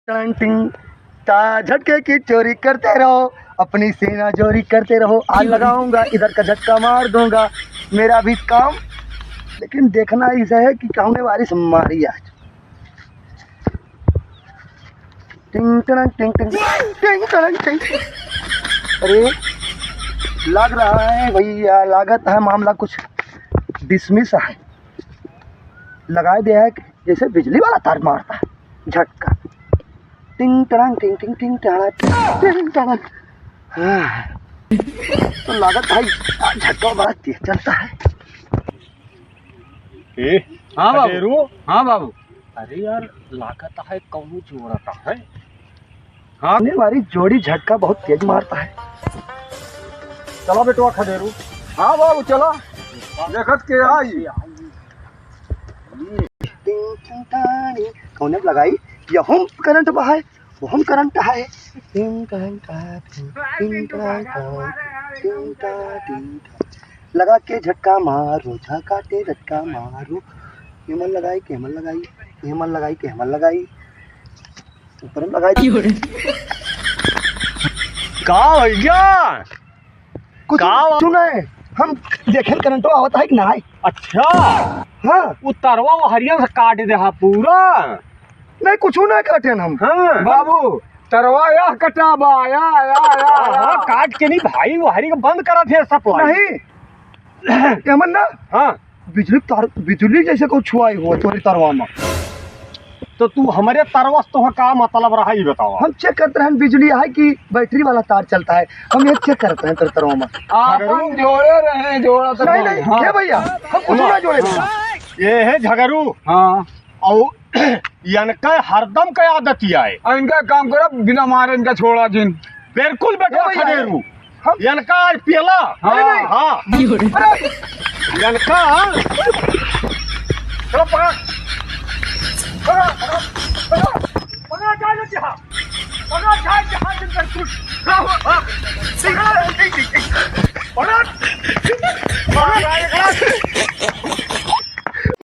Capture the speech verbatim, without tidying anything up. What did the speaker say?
टन टिंग, ता झटके की चोरी करते रहो, अपनी सेना जोरी करते रहो। आज लगाऊंगा इधर का झटका, मार दूंगा, मेरा भी काम। लेकिन देखना इसे है कि कहूँ ने बारिश मारी आज। टिंग टड़ंग टिंग टिंग, टिंग टड़ंग टिंग। अरे, लग रहा है भैया, लागत है मामला कुछ डिसमिस है। लगाए दिया है जैसे बिजली वाला तार मारता है, झटका। टिंग टड़ंग टिंग टिंग, टिंग टड़ंग टिंग टड़ंग। हाँ। तो लागत भाई, आज झटका बड़ा तेज चलता है। ए, हाँ बाबू। खदेरू? हाँ बाबू। अरे यार, लागत है कौनो जोड़ता है। हाँ। अपने वाली जोड़ी झटका बहुत तेज मारता है। चला बेटवा खदेरू। हाँ बाबू, चला। देखत के आई। कौने लगाई? यहूँ करंट बहाए, वहूँ करंट है। टिंग टंग टा, टिंग, टिंग टंग टा, टिंग टा, टिंग टा। लगा के झटका मारो, झका के झटका मारो। हेमन लगाई, केमन लगाई, हेमन लगाई, केमन लगाई। ऊपर में लगाई। का भैया? कुछ का? सुना है, हम देखेन करंटो आवत है कि नाहीं। अच्छा। हाँ। उ तरवा वो हरियर से काट दे हा पूरा। नहीं, कुछ ना काटेन हम। हाँ। बाबू, तरवा या कटा बा, या, या, या, हाँ, या। हाँ, काट के नहीं भाई, वो हरी को बंद करा थे सप्लाई। नहीं। एमन ना। हाँ। बिजली तार, बिजली जैसे को छुआई हो तोरे तरवा में। तो तू हमरे तरवा से तोह का मतलब रहा, ई बतावा। हम चेक करत रहन बिजली है कि बैटरी वाला तार चलता है, हम ये चेक करत रहन तोरे तरवा में। आपन जोड़े रहे, जोड़ा तो नहीं, नहीं, हाँ। ये भैया, हम कुछ ना जोड़े। हाँ। ये है झगरू। हाँ। और यनका हरदम का आदत ही आए। और इनका काम करो, बिना मारे इनका छोड़ा जिन। बिल्कुल बेटा ए भैया। खदेरू। हम यनका आज पियला। हाँ। अरे नहीं। हाँ। अरे। यनका। चलो पकड़। पकड़, पकड़, पकड़। पकड़, जा, जा, जा। पकड़, जा, जा, जा, जा, जा। हाँ, हाँ। पकड़।